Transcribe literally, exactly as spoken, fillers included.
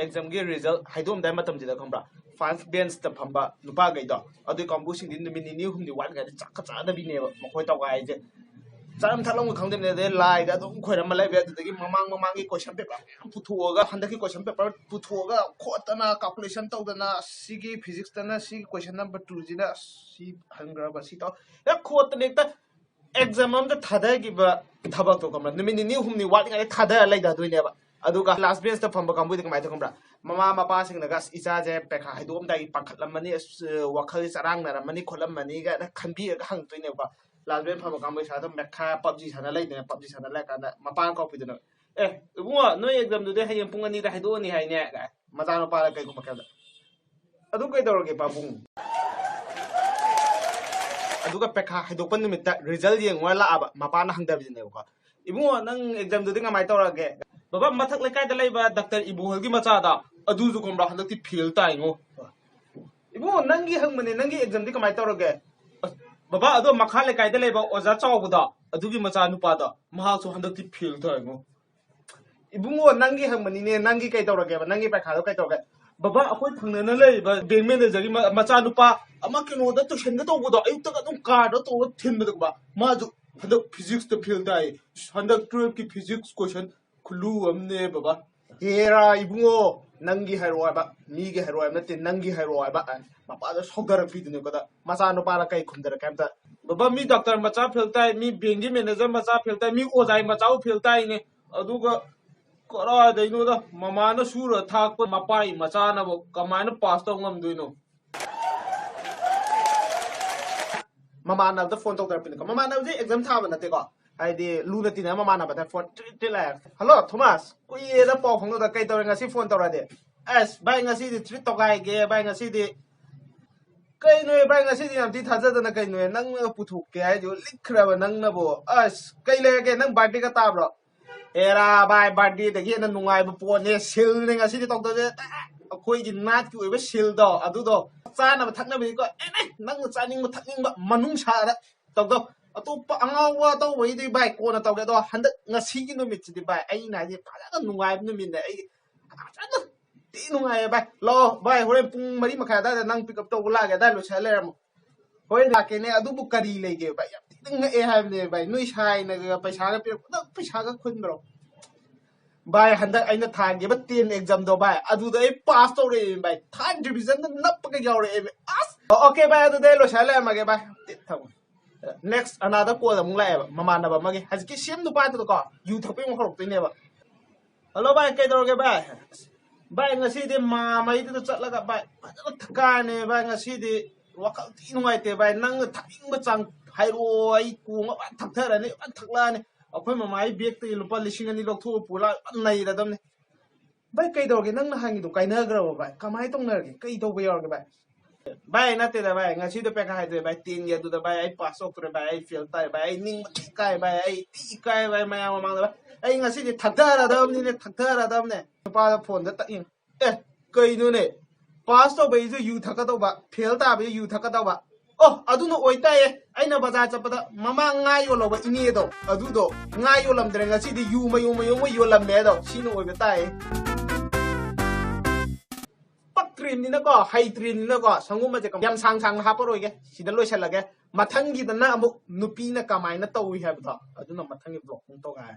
ꯑꯦꯛꯖꯥꯝꯒꯤ ꯔꯤꯖꯜ ꯍꯥꯏꯗꯣꯛꯑꯝꯗꯥꯏ ꯃꯇꯝꯁꯤꯗ, ꯈꯪꯕ꯭ꯔꯥ, ꯐꯥꯔꯁ ꯕꯦꯟꯁꯇ ꯐꯝꯕ ꯅꯨꯄꯥꯒꯩꯗꯣ, ꯑꯗꯨꯏ ꯀꯥꯡꯕꯨꯁꯤꯡꯗꯤ ꯅꯨꯃꯤꯠ ꯅꯤꯅꯤ ꯍꯨꯝꯅꯤ ꯋꯥꯠꯂꯤꯉꯩꯗ ꯆꯥꯛꯀ ꯆꯥꯗꯕꯤꯅꯦꯕ ꯃꯈꯣꯏ ꯇꯧꯒꯥꯏ ꯍꯥꯏꯁꯦ꯫ ꯆꯥꯔꯝ ꯊꯛꯂꯝꯒ ꯈꯪꯗꯕꯅꯦ, ꯑꯗꯩ ꯂꯥꯏꯗ ꯑꯗꯨꯝ ꯈꯣꯏꯔꯝꯃ ꯂꯩꯕ꯫ ꯑꯗꯨꯗꯒꯤ ꯃꯃꯥꯡ ꯃꯃꯥꯡꯒꯤ ꯀꯣꯏꯁꯟ ꯄꯦꯄꯔ ꯃꯌꯥꯝ ꯄꯨꯊꯣꯛꯑꯒ, ꯍꯟꯗꯛꯀꯤ ꯀꯣꯏꯁꯟ ꯄꯦꯄꯔ ꯄꯨꯊꯣꯛꯑꯒ ꯈꯣꯠꯇꯅ, ꯀꯥꯜꯀꯨꯂꯦꯁꯟ ꯇꯧꯗꯅ, ꯁꯤꯒꯤ ꯐꯤꯖꯤꯛꯁꯇꯅ ꯁꯤꯒꯤ ꯀꯣꯏꯁꯟ ꯅꯝꯕꯔ ꯇꯨꯁꯤꯅ ꯁꯤ ꯍꯟꯈ꯭ꯔꯕ, ꯁꯤ ꯇꯧ, ꯍꯦꯛ ꯈꯣꯠꯇꯅ ꯍꯦꯛꯇ ꯑꯦꯛꯖꯥꯝ ꯑꯝꯇ ꯊꯥꯗꯈꯤꯕ ꯊꯕꯛꯇꯣ, ꯈꯪꯕ꯭ꯔꯥ, ꯅꯨꯃꯤꯠ ꯅꯤꯅꯤ ꯍꯨꯝꯅꯤ ꯋꯥꯠꯂꯤꯉꯩꯗ ꯊꯥꯗꯔ ꯂꯩꯊꯗꯣꯏꯅꯦꯕ꯫ ꯑꯗꯨꯒ ꯂꯥꯁ ꯕꯦꯟꯁꯇ ꯐꯝꯕ ꯀꯥꯡꯕꯨꯗꯤ ꯀꯃꯥꯏꯅ ꯇꯧ, ꯈꯪꯕ꯭ꯔꯥ? ꯃꯃꯥ ꯃꯄꯥꯁꯤꯡꯅꯒ, "ꯑꯁ, ꯏꯆꯥꯁꯦ ꯄꯩꯈꯥ ꯍꯥꯏꯗꯣꯛꯑꯝꯗꯥꯏꯒꯤ ꯄꯥꯈꯠꯂꯝꯃꯅꯤ, ꯑꯁ, ꯋꯥꯈꯜꯁꯦ ꯆꯔꯥꯡꯅꯔꯝꯃꯅꯤ ꯈꯣꯠꯂꯝꯃꯅꯤ" ꯀꯥꯏꯅ ꯈꯟꯕꯤꯔꯒ ꯍꯪꯉꯛꯇꯣꯏꯅꯦꯕꯀꯣ꯫ ꯂꯥꯁ ꯕꯦꯟꯁ ꯐꯝꯕ ꯀꯥꯡꯕꯨ ꯁꯥꯗꯣ ꯃꯦꯈꯥ ꯄꯞꯖꯤ ꯁꯥꯟꯅ ꯂꯩꯗꯣꯏꯅꯦ꯫ ꯄꯞꯖꯤ ꯁꯥꯟꯅ ꯂꯩꯔꯀꯥꯟꯗ ꯃꯄꯥꯅ ꯀꯧꯔꯛꯄꯤꯗꯣꯏꯅꯦ, "ꯑꯦ, ꯏꯕꯨꯡꯉꯣ, ꯅꯣꯏ ꯑꯦꯛꯖꯥꯝꯗꯨꯗꯤ ꯍꯌꯦꯡ ꯄꯨꯡ ꯑꯅꯤꯗ ꯍꯥꯏꯗꯣꯛꯑꯅꯤ ꯍꯥꯏꯅꯦ" ꯀꯥꯏ꯫ ꯃꯆꯥꯅꯨꯄꯥꯗ ꯀꯩꯒꯨꯝꯕ ꯀꯩꯗ, "ꯑꯗꯨ ꯀꯩꯗꯧꯔꯒꯦ ꯄꯥꯕꯨꯡ?" ꯑꯗꯨꯒ ꯄꯩꯈꯥ ꯍꯥꯏꯗꯣꯛꯄ ꯅꯨꯃꯤꯠꯇ ꯔꯤꯖꯜ ꯌꯦꯡꯉꯨꯔ ꯂꯥꯛꯑꯕ ꯃꯄꯥꯅ ꯍꯪꯗꯕꯤꯗꯅꯦꯕꯀꯣ, "ꯏꯕꯨꯡꯉꯣ, ꯅꯪ ꯑꯦꯛꯖꯥꯝꯗꯨꯗꯤ ꯀꯃꯥꯏꯅ ꯇꯧꯔꯒꯦ?" "ꯕꯕꯥ, ꯃꯊꯛ ꯂꯩꯀꯥꯏꯗ ꯂꯩꯕ ꯗꯥꯛꯇꯔ ꯏꯕꯣꯍꯜꯒꯤ ꯃꯆꯥꯗ, ꯑꯗꯨꯁꯨ, ꯈꯪꯕ꯭ꯔꯥ, ꯍꯟꯗꯛꯇꯤ ꯐꯦꯜ ꯇꯥꯏꯉꯣ꯫ ꯏꯕꯨꯡꯉꯣ, ꯅꯪꯒꯤ ꯍꯪꯕꯅꯦ, ꯅꯪꯒꯤ ꯑꯦꯛꯖꯥꯝꯗꯤ ꯀꯃꯥꯏꯅ ꯇꯧꯔꯒꯦ?" "ꯑꯁ, ꯕꯕꯥ, ꯑꯗꯣ ꯃꯈꯥ ꯂꯩꯀꯥꯏꯗ ꯂꯩꯕ ꯑꯣꯖꯥ ꯆꯥꯎꯕꯗꯣ, ꯑꯗꯨꯒꯤ ꯃꯆꯥ ꯅꯨꯄꯥꯗꯣ, ꯃꯍꯥꯛꯁꯨ ꯍꯟꯗꯛꯇꯤ ꯐꯦꯜ ꯇꯥꯏꯉꯣ꯫" "ꯏꯕꯨꯡꯉꯣ, ꯅꯪꯒꯤ ꯍꯪꯕꯅꯤꯅꯦ, ꯅꯪꯒꯤ ꯀꯩ ꯇꯧꯔꯒꯦꯕ? ꯅꯪꯒꯤ ꯄꯩꯈꯥꯗꯣ ꯀꯩ ꯇꯧꯔꯒꯦ?" "ꯕꯕꯥ, ꯑꯩꯈꯣꯏ ꯊꯪꯅꯅ ꯂꯩꯔꯤꯕ ꯕꯦꯡ ꯃꯦꯅꯦꯖꯔꯒꯤ ꯃ-, ꯃꯆꯥꯅꯨꯄꯥ ꯑꯃ ꯀꯩꯅꯣꯗ ꯇꯨꯏꯁꯟꯒ ꯇꯧꯕꯗꯣ, ꯑꯌꯨꯛꯇꯒ ꯑꯗꯨꯝ ꯀꯥꯔꯗ ꯇꯧꯔꯒ ꯊꯤꯟꯕꯗꯣ, ꯕꯕꯥ, ꯃꯥꯁꯨ ꯍꯟꯗꯛ ꯐꯤꯖꯤꯛꯁꯇ ꯐꯦꯜ ꯇꯥꯏ꯫ ꯍꯟꯗꯛ ꯇꯨꯋꯦꯜꯐꯀꯤ ꯐꯤꯖꯤꯛꯁ ꯀꯣꯏꯁꯟ ꯈꯨꯂꯨ ꯑꯃꯅꯦ, ꯕꯕꯥ꯫" "ꯍꯦꯔꯥ ꯏꯕꯨꯡꯉꯣ, ꯅꯪꯒꯤ ꯍꯥꯏꯔꯛꯑꯣ ꯍꯥꯏꯕ, ꯃꯤꯒꯤ ꯍꯥꯏꯔꯛꯑꯣ ꯍꯥꯏꯕ ꯅꯠꯇꯦ, ꯅꯪꯒꯤ ꯍꯥꯏꯔꯛꯑꯣ ꯍꯥꯏꯕ", ꯃꯄꯥꯗꯣ ꯁꯧꯗꯔꯛꯄꯤꯗꯨꯅꯦ꯫ ꯀꯗ ꯃꯆꯥꯅꯨꯄꯥꯅ ꯀꯩ ꯈꯨꯝꯗꯔꯛꯀꯦ ꯑꯝꯇ? "ꯕꯕꯥ, ꯃꯤ ꯗꯥꯛꯇꯔ ꯃꯆꯥ ꯐꯦꯜ ꯇꯥꯏ, ꯃꯤ ꯕꯦꯡꯒꯤ ꯃꯦꯅꯦꯖꯔ ꯃꯆꯥ ꯐꯦꯜ ꯇꯥꯏ, ꯃꯤ ꯑꯣꯖꯥꯒꯤ ꯃꯆꯥꯕꯨ ꯐꯦꯜ ꯇꯥꯏꯅꯦ꯫ ꯑꯗꯨꯒ ꯀꯗꯥꯏꯗꯩꯅꯣꯗ, ꯃꯃꯥꯅ ꯁꯨꯔ ꯊꯥꯛꯄ ꯃꯄꯥꯒꯤ ꯃꯆꯥꯅꯕꯨ ꯀꯃꯥꯏꯅ ꯄꯥꯁ ꯇꯧ ꯉꯝꯗꯣꯏꯅꯣ?" ꯃꯃꯥꯟꯅꯕꯗ ꯐꯣꯟ ꯇꯧꯊꯔꯛꯄꯅꯤꯀꯣ꯫ ꯃꯃꯥꯟꯅꯕꯁꯦ ꯑꯦꯛꯖꯥꯝ ꯊꯥꯕ ꯅꯠꯇꯦꯀꯣ, ꯍꯥꯏꯗꯤ ꯂꯨꯅ ꯇꯤꯟꯅꯕ ꯃꯃꯥꯟꯅꯕꯗ ꯐꯣꯟ ꯇ꯭ꯔꯤꯠ ꯇ꯭ꯔꯤꯠ ꯂꯥꯛꯑꯦ꯫ "ꯍꯜꯂꯣ, ꯊꯣꯃꯥꯁ, ꯀꯨꯏꯔꯦꯗ ꯄꯥꯎ ꯐꯥꯎꯅꯗ, ꯀꯩ ꯇꯧꯔꯦ? ꯉꯁꯤ ꯐꯣꯟ ꯇꯧꯔꯛꯑꯗꯤ?" "ꯑꯁ ꯚꯥꯏ, ꯉꯁꯤꯗꯤ ꯇ꯭ꯔꯤꯠ ꯇꯧꯈꯥꯏꯒꯦ ꯚꯥꯏ, ꯉꯁꯤꯗꯤ"꯫ "ꯀꯩꯅꯣꯍꯦ ꯚꯥꯏ, ꯉꯁꯤꯗꯤ ꯌꯥꯝ ꯊꯤ ꯊꯥꯖꯗꯅ, ꯀꯩꯅꯣꯍꯦ, ꯅꯪꯅ ꯄꯨꯊꯣꯛꯀꯦ ꯍꯥꯏꯗꯨ ꯂꯤꯛꯈ꯭ꯔꯕ ꯅꯪꯅꯕꯨ? ꯑꯁ, ꯀꯩ ꯂꯩꯔꯒꯦ, ꯅꯪ ꯕꯥꯔꯗꯦꯒ ꯇꯥꯕ꯭ꯔꯣ?" "ꯑꯦꯔꯥ ꯚꯥꯏ, ꯕꯥꯔꯗꯦꯗꯒꯤ ꯍꯦꯟꯅ ꯅꯨꯡꯉꯥꯏꯕ ꯄꯣꯠꯅꯦ, ꯁꯤꯜꯅꯦ ꯉꯁꯤꯗꯤ ꯇꯧꯗꯣꯏꯁꯦ꯫ ꯑꯩꯈꯣꯏꯒꯤ ꯅꯥꯠꯀꯤ ꯑꯣꯏꯕ ꯁꯤꯜꯗꯣ, ꯑꯗꯨꯗꯣ ꯆꯥꯅꯕ ꯊꯛꯅꯕꯅꯤꯀꯣ꯫ ꯑꯦ, ꯑꯦ, ꯅꯪꯅ ꯆꯥꯅꯤꯡꯕ ꯊꯛꯅꯤꯡꯕ ꯃꯅꯨꯡꯁꯥꯗ ꯇꯧꯗꯧ꯫ ꯑꯇꯣꯞꯄ ꯑꯉꯥꯎꯕ ꯇꯧꯕꯩꯗꯤ ꯚꯥꯏ ꯀꯣꯟꯅ ꯇꯧꯒꯦ꯫ ꯑꯗꯣ ꯍꯟꯗꯛ ꯉꯁꯤꯒꯤ ꯅꯨꯃꯤꯠꯁꯤꯗꯤ ꯚꯥꯏ, ꯑꯩꯅ ꯍꯥꯏꯗꯤ ꯐꯖꯅ ꯅꯨꯡꯉꯥꯏꯕ ꯅꯨꯃꯤꯠꯅꯦ꯫ ꯑꯩ ꯐꯖꯅ ꯊꯤ ꯅꯨꯡꯉꯥꯏꯌꯦ ꯚꯥꯏ꯫ ꯂꯥꯛꯑꯣ ꯚꯥꯏ, ꯍꯣꯔꯦꯟ ꯄꯨꯡ ꯃꯔꯤ ꯃꯈꯥꯏ ꯑꯗꯥꯏꯗ ꯅꯪ pick up ꯇꯧꯕ ꯂꯥꯛꯑꯒꯦ, ꯑꯗꯥꯏ ꯂꯣꯏꯁꯤꯜꯂ ꯂꯩꯔꯝꯃꯣ꯫ ꯍꯣꯔꯦꯟ ꯂꯥꯛꯀꯦꯅꯦ, ꯑꯗꯨꯕꯨ ꯀꯔꯤ ꯂꯩꯒꯦ ꯚꯥꯏ? ꯌꯥꯝ ꯊꯤꯅ ꯉꯛꯑꯦ ꯍꯥꯏꯕꯅꯦ ꯚꯥꯏ, ꯅꯣꯏ ꯁꯥꯏꯅꯒ ꯄꯩꯁꯥꯒ ꯄꯤꯔꯛꯄ, ꯅꯪ ꯄꯩꯁꯥꯒ ꯈꯨꯟꯕ꯭ꯔꯣ? ꯚꯥꯏ, ꯍꯟꯗꯛ ꯑꯩꯅ ꯊꯥꯈꯤꯕ ten examꯗꯣ ꯚꯥꯏ, ꯑꯗꯨꯗ ꯑꯩ pass ꯇꯧꯔꯛꯑꯦ ꯚꯥꯏ, third divisionꯗ ꯅꯞꯄꯒ ꯌꯥꯎꯔꯛꯑꯦ꯫ ꯑꯁ, okay ꯚꯥꯏ, ꯑꯗꯨꯗꯤ ꯑꯩ ꯂꯣꯏꯁꯤꯜꯂ ꯂꯩꯔꯝꯃꯒꯦ ꯚꯥꯏ꯫ ꯊꯝꯃꯣ꯫ Next another call ꯑꯃꯨꯛ ꯂꯥꯛꯑꯦꯕ, ꯃꯃꯥꯟꯅꯕ ꯑꯃꯒꯤ, ꯍꯧꯖꯤꯛꯀꯤ same ꯅꯨꯄꯥꯗꯨꯗꯀꯣ, ꯌꯨ ꯊꯛꯄꯩ ꯑꯃꯨꯛ ꯍꯧꯔꯛꯇꯣꯏꯅꯦꯕ꯫ Hello ꯚꯥꯏ, ꯀꯩꯗꯧꯔꯒꯦ ꯚꯥꯏ? ꯚꯥꯏ, ꯉꯁꯤꯗꯤ ꯃꯥꯃꯩꯗꯨꯗ ꯆꯠꯂꯒ ꯚꯥꯏ, ꯐꯖꯅ ꯊꯛꯀꯥꯏꯔꯅꯤ ꯚꯥꯏ, ꯉꯁꯤꯗꯤ ꯋꯥꯈꯜ ꯊꯤ ꯅꯨꯡꯉꯥꯏꯇꯦ ꯚꯥꯏ, ꯅꯪꯅ ꯊꯛꯅꯤꯡꯕ ꯆꯥꯡ ꯍꯥꯏꯔꯛꯑꯣ, ꯑꯩ ꯀꯣꯡꯉ ꯐꯖꯅ ꯊꯛꯊꯔꯅꯤ, ꯐꯖꯅ ꯊꯛꯂꯛꯑꯅꯤ꯫ ꯑꯩꯈꯣꯏ ꯃꯃꯥꯒꯤ bagꯇꯒꯤ ꯂꯨꯄꯥ ꯂꯤꯁꯤꯡ ꯑꯅꯤ ꯂꯧꯊꯣꯛꯑ ꯄꯨꯔ ꯂꯥꯛꯑ ꯐꯖꯅ ꯅꯩꯔꯗꯕꯅꯤ꯫ ꯚꯥꯏ, ꯀꯩꯗꯧꯔꯒꯦ? ꯅꯪ ꯅꯍꯥꯟꯒꯤꯗꯣ ꯀꯥꯏꯅꯈ꯭ꯔꯕꯣ ꯚꯥꯏ? ꯀꯃꯥꯏꯅ ꯇꯧꯅꯔꯒꯦ? ꯀꯩ ꯇꯧꯕ ꯌꯥꯎꯔꯒꯦ ꯚꯥꯏ? ꯚꯥꯏ, ꯅꯠꯇꯦꯗ ꯚꯥꯏ, ꯉꯁꯤꯗꯣ ꯄꯩꯈꯥ ꯍꯥꯏꯗꯣꯛꯑꯦ ꯚꯥꯏ, tenꯒꯤ ꯑꯗꯨꯗ ꯚꯥꯏ, ꯑꯩ pass ꯇꯧꯗ꯭ꯔꯦ ꯚꯥꯏ, ꯑꯩ fail ꯇꯥꯔꯦ ꯚꯥꯏ, ꯑꯩ ꯅꯤꯡꯕ ꯊꯤ ꯀꯥꯏ ꯚꯥꯏ, ꯑꯩ ꯊꯤ ꯏꯀꯥꯏ ꯚꯥꯏ, ꯃꯌꯥꯝ ꯃꯃꯥꯡꯗ ꯚꯥꯏ, ꯑꯩ ꯉꯁꯤꯗꯤ ꯊꯛꯊꯔꯗꯕꯅꯤꯅꯦ, ꯊꯛꯊꯔꯗꯕꯅꯦ꯫ ꯅꯨꯄꯥꯗ phoneꯗ ꯇꯛ ꯌꯦꯡ, ꯑꯦ, ꯀꯩꯅꯣꯅꯦ? Pass ꯇꯧꯕꯩꯁꯨ ꯌꯨ ꯊꯛꯀꯗꯧꯕ, fail ꯇꯥꯕꯩꯁꯨ ꯌꯨ ꯊꯛꯀꯗꯧꯕ꯫ ꯑꯣ, ꯑꯗꯨꯅ ꯑꯣꯏꯇꯥꯏꯌꯦ, ꯑꯩꯅ ꯕꯖꯥꯔ ꯆꯠꯄꯗ ꯃꯃꯥꯡ ꯉꯥ ꯌꯣꯜꯍꯧꯕ ꯏꯅꯦꯗꯣ, ꯑꯗꯨꯗꯣ ꯉꯥ ꯌꯣꯜꯂꯝꯗ꯭ꯔꯦ, ꯉꯁꯤꯗꯤ ꯌꯨ ꯃꯌꯣꯝ ꯃꯌꯣꯝ ꯑꯃ ꯌꯣꯜꯂꯝꯃꯦ ꯑꯗꯣ, ꯁꯤꯅ ꯑꯣꯏꯕ ꯇꯥꯏꯌꯦ꯫ ꯄꯛꯇ꯭ꯔꯤꯕꯅꯤꯅꯀꯣ, ꯍꯩꯇ꯭ꯔꯤꯕꯅꯤꯅꯀꯣ, ꯁꯪꯒꯣꯝ ꯑꯁꯦ ꯌꯥꯝ ꯁꯥꯡ ꯁꯥꯡꯅ ꯍꯥꯞꯄꯔꯣꯏꯒꯦ, ꯁꯤꯗ ꯂꯣꯏꯁꯤꯜꯂꯒꯦ꯫ ꯃꯊꯪꯒꯤꯗꯅ ꯑꯃꯨꯛ ꯅꯨꯄꯤꯅ ꯀꯃꯥꯏꯅ ꯇꯧꯏ ꯍꯥꯏꯕꯗꯣ, ꯑꯗꯨꯅ ꯃꯊꯪꯒꯤ vlog ꯑꯃꯨꯛ ꯇꯧꯒꯥꯏ꯫